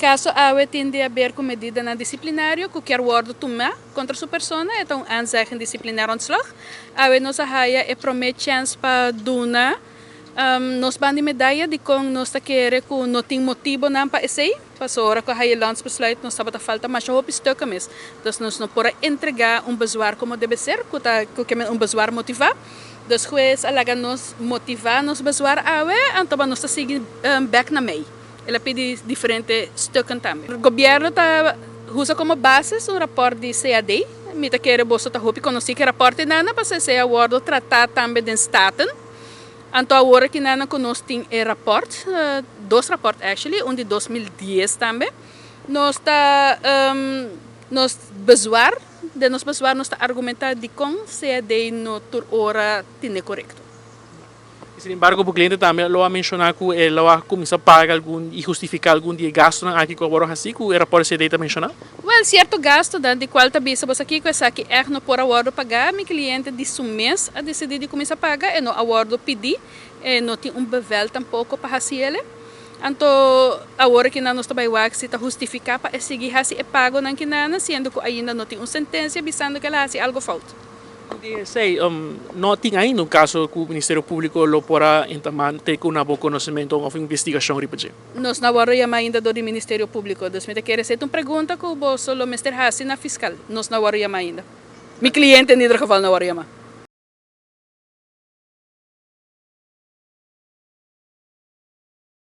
Kaso awe tin di haber ku medidanan disiplinario ku kier wòrdu tumá kontra su persona, e ta un aanzegging disciplinair ontslag. Awe nos a haya e promé chèns pa duna nos ban di medaya dikon nos ta kere ku no tin motibonan pa esei, pasobra ora ku a haya e landsbesluit nos tabata falta masha hopi stukken mes. Dus nos no por a entregá un bezwaar komo debe ser, ku ta ku ke men un bezwaar motivá. Dus hues a laga nos motivá nos bezwaar awe, anto nos ta sigui bèk na mei. El a pidi diferente stukken tambe. Gobierno ta usa como basis un rapport di CAD. Mi ta kere boso ta hopi conoci cu e rapport enana pasobra esey a wordo trata tambe den Staten. Anto awor aki nana cu nos tin e rapport, dos rapport actually, un di 2010 tambe. Nos ta nos bezwaar, den nos bezwaar nos ta argumenta dicon CAD no tur ora tine corecto. Sin embargo, bo cliente tambe lo a menciona cu e lo a cuminsa paga algun y hustifica algun di e gastonan aki cu a worde haci cu e rapport di CDI ta menciona. Wel, cierto gastonan di cual ta bisa boso aki cu esaki echt no por a worde paga, mi cliente di su mes a decidi di cuminsa paga, e no a worde pidi, e no tin un bevel tampoco pa haci ele. Anto, awor aki nan nos ta bay wak si ta hustifica pa e sigui haci e pagonan kinan, siendo cu ainda no tin un sentencia bisando cu el a haci algo fout. Di esei, no tin ainda un kaso ku Ministerio Públiko lo por a entamá te ku na bo konosementu òf investigashon riba dje? Nos no a wòrdu yamá ainda dor di Ministerio Públiko. Dus mi ta kere esei ta un pregunta ku boso lo mester hasi na fiskal. Nos no a wòrdu yamá ainda. Mi kliente en ieder geval no a wòrdu yamá.